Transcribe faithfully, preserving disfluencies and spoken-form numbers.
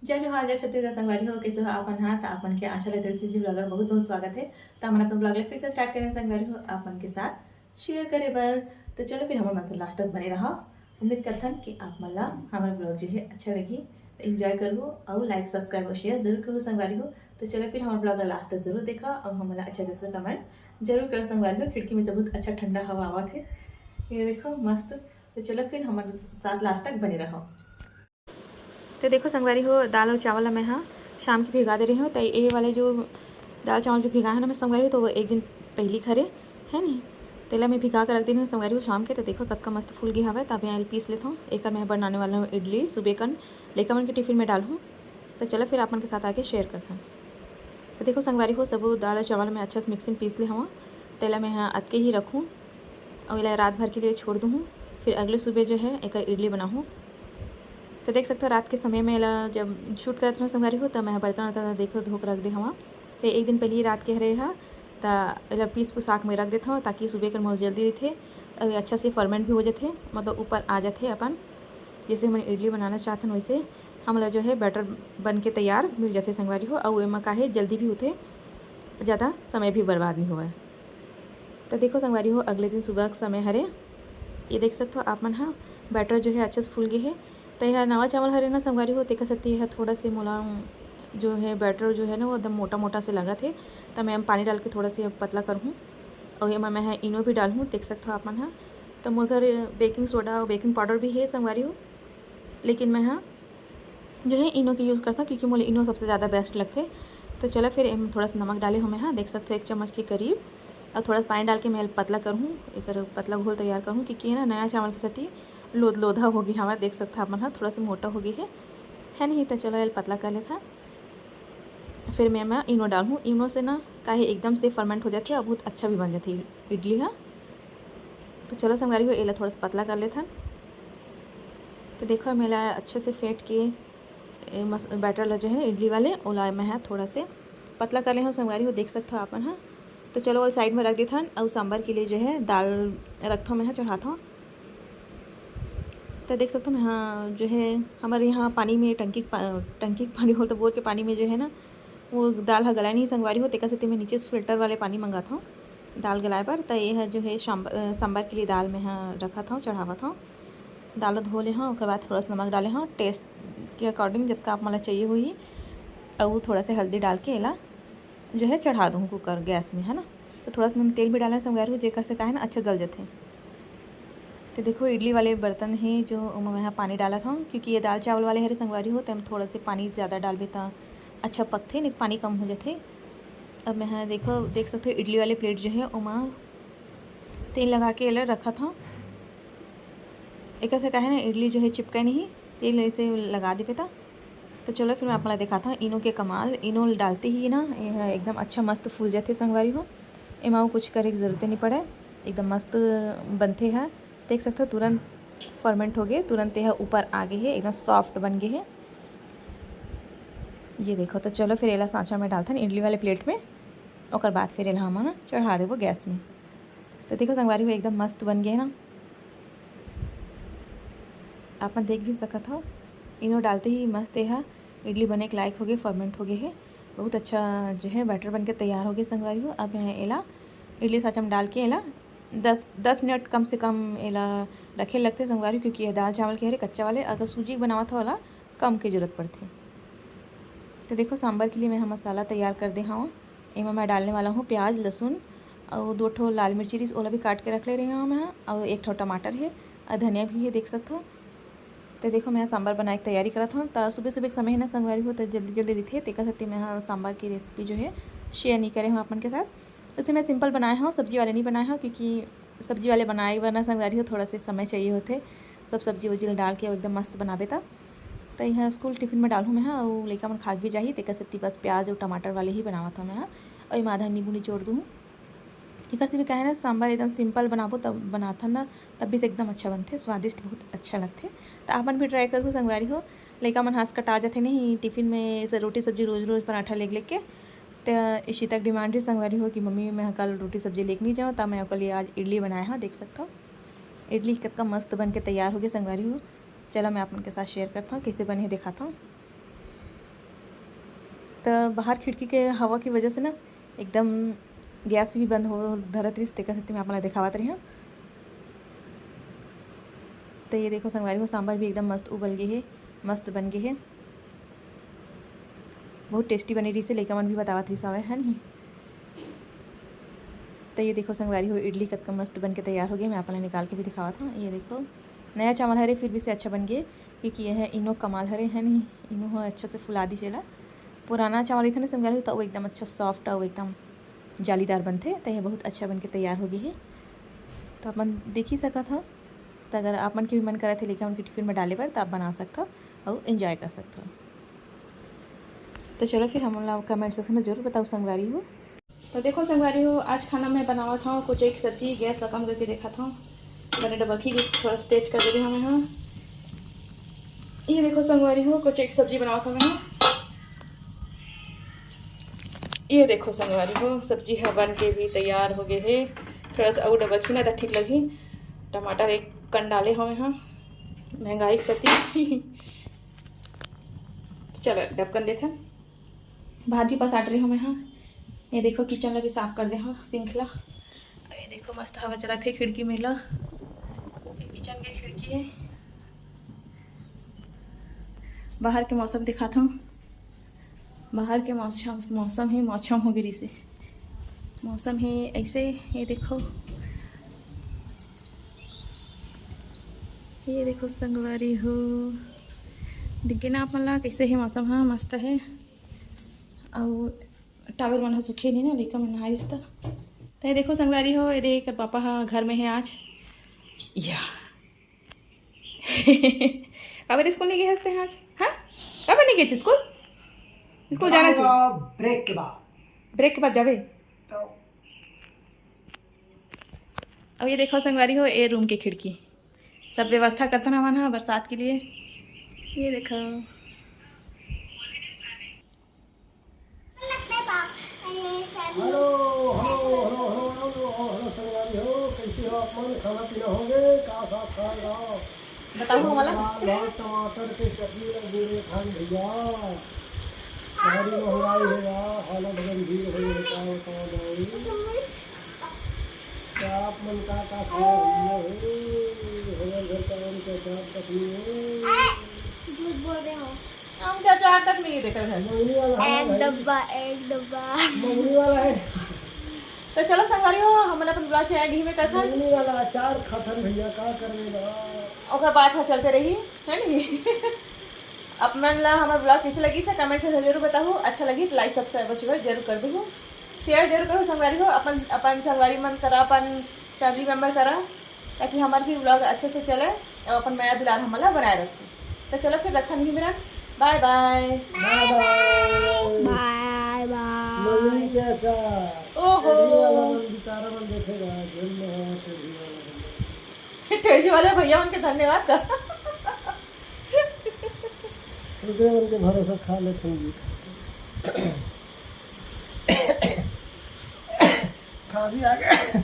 जय जोहार, जय छत्तीसगढ़ संगवारी हो, कइसे हो आप मन हा? त आप मन के आशा ले देसी जी vlogger बहुत बहुत स्वागत हे। त हमन अपन vlog ले फिर से start करेन संगवारी हो, आप मन के साथ share करे बर। त चलो फिर हमर मन से last तक बने रहो। उम्मीद करथन कि आप मन ला हमर vlog जो है अच्छा लगी, त enjoy करहु अउ like, subscribe अउ share जरूर करहु संगवारी हो। त चलो फिर हमर vlog ला last तक जरूर देखा अउ हमन ला अच्छा जैसा comment जरूर करो संगवारी हो। खिड़की में से बहुत अच्छा ठंडा हवा आवत हे, ये देखो मस्त। त चलो फिर हमर साथ last तक बने रहो। तो देखो संगवारी हो, दाल अउ चावल ला मैं हा शाम के भिगा दे रही हूँ। तो ये वाले जो दाल चावल जो भिगाए हे ना मैं संगवारी हो, तो वो एक दिन पहली खरे है नी, तेला मैं भिगा के रख देनी हूँ संगवारी हो शाम के। तो देखो कतका मस्त फूल गे हवय। तब यहाँ पीस लेथों, एकर मैं बनाने वाला हूँ इडली, सुबह कन लइका मन के टिफिन में डालहूँ। तो चलो फिर आप मन के साथ आके share करथन। तो देखो संगवारी हो, सबो दाल अउ चावल मैं अच्छा से मिक्सी में पीस ले हवं। तेला मैं हा अतके ही रखूँ अउ एला रात भर के लिए छोड़ दूँ, फिर अगले सुबह जो है एकर इडली बनाहूँ। तो देख सकते हो रात के समय में एला जब shoot करत रहूँ संगवारी हो, त मैं बर्तन उर्तन देखो धो के रख दे हवं। तो एक दिन पहले ही रात के हरे हा, त एला पीस पुसाक में रख देत हवं ताकि सुबह कर मोर जल्दी रहिथे अउ ये अच्छा से ferment भी हो जाथे, मतलब ऊपर आ जाथे अपन। जैसे हमन इडली बनाना चाहथन वैसे हमला जो है batter बन के तैयार मिल जाथे संगवारी हो। अउ एमा का है जल्दी भी होथे, ज़्यादा समय भी बर्बाद नहीं होवय। तो देखो संगवारी हो, अगले दिन सुबह के समय हरे, ये देख सकते हो आप मन हा batter जो है अच्छा से फूल गे हे। तो यह नवा चावल हरे ना संगवारी हो, तेकर सेती यह थोड़ा से मोला जो है batter जो है ना वो एकदम मोटा मोटा से लगत हे। तो मैं पानी डाल के थोड़ा से पतला करहूँ अउ एमा मैं हा इनो भी डालहूँ, देख सकते हो आप मन हा। तो मोर घर baking soda अउ baking powder भी हे संगवारी हो, लेकिन मैं हा जो है इनो के use करता हूँ क्योंकि मोला इनो सबसे ज़्यादा best लगथे। तो चलो फिर एम थोड़ा सा नमक डाले हूँ मैं हा, देख सकते हो एक चम्मच के करीब। और थोड़ा सा पानी डाल के मैं पतला करहूँ, एकर पतला घोल तैयार करहूँ क्योंकि है ना नया चावल के सेती लोद लोधा हो गया हमारा, देख सकते हो आप मन हा थोड़ा सा मोटा हो गया है, है नहीं। तो चलो एल पतला कर लेता। फिर मैं एमा इनो डालहूँ, इनो से ना काहे एकदम से ferment हो जाथे और बहुत अच्छा भी बन जाथे इडली हा। तो चलो संगवारी हो, एला थोड़ा सा पतला कर लेथन। तो देखो मैं एला अच्छे से फेंट के ए मस-, batter ला जो है इडली वाले ओला मैं हा थोड़ा से पतला कर ले हूँ संगवारी हो, देख सकते हो आप मन हा। तो चलो वो side में रख देथन और सांभर के लिए जो है दाल रखथों मैं हा, चढ़ाथों। तो देख सकते हो मैं हा जो है हमारे यहाँ पानी में टंकी के पा-, टंकी के पानी बोल तो बोर के पानी में जो है ना वो दाल हा गलाय नहीं संगवारी हो, तेकर सेती मैं नीचे से filter वाले पानी मंगाथों दाल गलाय बर। तो ये है जो है सांब-, अ, सांभर के लिए दाल मैं हा रखाथों, चढ़ावत हूँ। दाल धो ले हूँ, ओकर बाद थोड़ा सा नमक डाले हूँ taste के according, जतका आप मन ला चाहिए होही। अउ थोड़ा सा हल्दी डाल के एला जो है चढ़ा दूँ cooker gas में, है ना। तो थोड़ा सा मैं तेल भी डाले हूँ संगवारी हो, जेकर से का है ना अच्छा गल जाथे। तो देखो इडली वाले बर्तन हे जो ओमा मैं हा पानी डालत हूँ, क्योंकि ये दाल चावल वाले हरे संगवारी हो, तो हम थोड़ा से पानी ज़्यादा डालबे त अच्छा पकथे, नहीं तो पानी कम हो जाथे। अब मैं हा देखो, देख सकते हो इडली वाले plate जो है ओमा तेल लगा के एला रखत हूँ। एकर से का है ना इडली जो है चिपके नहीं, तेल ऐसे लगा देबे त। तो चलो फिर मैं आप मन ला दिखाता हूँ इनो के कमाल। इनो डालते ही ना ये ह एकदम अच्छा मस्त फूल जाथे संगवारी हो। एमा अउ कुछ करे के जरूरत नहीं पड़े, एकदम मस्त बनथे ह। देख सकते हो तुरंत ferment हो गए, तुरंत यह ऊपर आ गए है, एकदम soft बन गए है। ये देखो, तो चलो फिर एला सांचा में डालथन इडली वाले plate में, ओकर बाद फिर एला हमन चढ़ा देबो gas में। तो देखो संगवारी हो एकदम मस्त बन गए ना, आप मन देख भी सकत हो। इनो डालते ही मस्त यह इडली बने के लायक हो गए, ferment हो गए है। बहुत अच्छा जो है batter बन के तैयार हो गए संगवारी हो। अब मैं एला इडली सांचा में डाल के एला दस, दस मिनट कम से कम एला रखे लगथे संगवारी, क्योंकि ये दाल चावल के हरे कच्चा वाले, अगर सूजी के बनावत हो ओला कम के जरूरत पड़थे। तो देखो सांभर के लिए मैं ह मसाला तैयार कर दे हूँ। एमा मैं डालने वाला हूँ प्याज, लहसुन और दो ठो लाल मिर्ची रिस, ओला भी काट के रख ले रहे हूँ मैं, और एक ठो टमाटर है और धनिया भी है, देख सकते हो। तो देखो मैं सांभर बनाए के तैयारी करत हूँ। तो सुबह सुबह के समय है ना संगवारी हो, तो जल्दी जल्दी रहिथे, तेकर सेती मैं ह सांभर की recipe जो है share नहीं करे हूँ आप मन के साथ। वैसे मैं simple बनाए हूँ, सब्जी वाले नहीं बनाए हूँ, क्योंकि सब्जी वाले बनाए बर ना संगवारी हो थोड़ा से समय चाहिए होथे, सब सब्जी उब्जी ल डाल के एकदम मस्त बनाबे त। तो यहाँ school tiffin में डालहूँ मैं ह, अउ लइका मन खा के भी जाही, तेकर सेती बस प्याज अउ टमाटर वाले ही बनावत हूँ मैं ह, अउ एमा आधा नींबू निचोड़ दूँ। एकर से भी कहे ना सांभर एकदम simple बनाबो तब बनाथन ना, तब भी से एकदम अच्छा बनथे, स्वादिष्ट बहुत अच्छा लगथे। तो आप मन भी try करहु संगवारी हो, लइका मन हाथ कटा जाथे नहीं tiffin में से रोटी सब्जी रोज रोज पराठा लेग लेग के। त इशिता के demand रही संगवारी हो कि मम्मी मैं कल रोटी सब्जी लेके नहीं जाऊँ, त मैं ओकर लिए आज इडली बनाए हूँ, देख सकता हूँ। इडली कतका मस्त बन के तैयार हो गए संगवारी हो। चलो मैं आप मन के साथ share करता हूँ, कैसे बने हे दिखाता हूँ। बाहर खिड़की के हवा की वजह से ना एकदम गैस भी बंद हो धरत रहिस, तेकर सेती मैं आप मन ला देखावत रहिहूँ। तो ये देखो संगवारी हो, सांभर भी एकदम मस्त उबल गे हे, मस्त बन गे हे, बहुत टेस्टी बने रहिस हे, लइका मन भी बतावत रहिस हवय, है नहीं? तो ये देखो संगवारी हो, इडली कतका मस्त बन के तैयार हो गे। मैं आप मन ला निकाल के भी दिखावत हूँ। ये देखो, नया चावल हरे, फिर भी से अच्छा बन गे, क्योंकि ये है इनो कमाल हरे, है नहीं? इनो ह अच्छा से फुला दिस एला। पुराना चावल रहिथे ना संगवारी हो, तो वो एकदम अच्छा सॉफ्ट अउ एकदम जालीदार बनथे। तो ये बहुत अच्छा बन के तैयार हो गे हे। तो आप मन देख ही सकत हव। तो अगर आप मन के भी मन करत हे लइका मन के टिफिन में डाले बर, तो आप बना सकत हव अउ एंजॉय कर सकत हव। तो चलो फिर हमन ला कमेंट सेक्शन में जरूर बताओ संगवारी हो। तो देखो संगवारी हो, आज खाना मैं बनावत हूँ कोचई की सब्जी। गैस ला कम करके देखत हूँ, मैंने डबकी के थोड़ा सा तेज कर दे रही हूँ मैं। हाँ, ये देखो संगवारी हो, कोचई की सब्जी बनावत हूँ मैं। हाँ, ये देखो संगवारी हो, सब्जी ह बन के भी तैयार हो गे हे। थोड़ा सा अउ डबकी ना त ठीक लगही। टमाटर एक कन डाले हवे हाँ, महंगाई के सेती। चलो डबकन देथन। भात भी पसाट रही हूँ मैं। हाँ, ये देखो किचन ला भी साफ कर दे हूँ, सिंक ला। ये देखो मस्त हवा चलत हे खिड़की में ला, ये किचन के खिड़की है। बाहर के मौसम दिखात हूँ, बाहर के मौसम, मौसम ही मौसम हो गिरी से, मौसम ही ऐसे। ये देखो, ये देखो संगवारी हो, दिखे ना आप मन ला कैसे हे मौसम? हाँ, मस्त है। अउ टावल मन ह सूखे नहीं ना, लइका मन नहाइस त। तो ये देखो संगवारी हो, ये देख पापा हा घर में है आज। या अबे स्कूल नहीं गए हंसते हैं आज? हाँ, अबे नहीं गए स्कूल? स्कूल जाना चाहिए। ब्रेक के बाद। ब्रेक के बाद जाबे। तो अब ये देखो संगवारी हो, ए रूम के खिड़की सब व्यवस्था करथन हमन ह बरसात के लिए। ये देखो। Hello, hello, hello, hello, hello, hello, संगवारी हो, कैसे हो आप मन? खाना पीना हो गए? का साग खाए हो? बताओ हमला। लाल, लाल टमाटर के चटनी ला गुड़ में खान भैया। भारी महंगाई है यार, हालत गंभीर हो गई, का बताओ भाई। क्या आप मन का, का खाए भैया हो? हमारे घर का आम का अचार चटनी है। झूठ बोल रहे हो। आम के अचार तक नहीं है तेकर घर। मम्मी वाला है एक भाई। डब्बा, एक डब्बा। मम्मी वाला है। तो चलो संगवारी हो, हमन अपन ब्लॉग के आगे ही में करथन। मम्मी वाला अचार खाथन भैया, का करबे ना। ओकर बात ह चलते रही, है नी? अपन ला हमर ब्लॉग कैसे लगी से कमेंट से जरूर बताहू। अच्छा लगी तो लाइक सब्सक्राइब जरूर कर दू, शेयर जरूर करो संगवारी हो, अपन अपन संगवारी मन करा, अपन फैमिली मेंबर करा, ताकि हमार भी ब्लॉग अच्छे से चले और अपन मया दुलार हमला बनाए रखू। तो चलो फिर रखन ही मेरा, बाय बाय। बाय बाय। बाय बाय। मम्मी के अचार। ओहो। कढ़ी वाला मन बेचारा मन देखेगा, जेल में हो कढ़ी वाला मन। टेढ़ी वाले भैया मन के धन्यवाद का। रुपये मन के भरोसा खा लेथन जी। खांसी आ गया।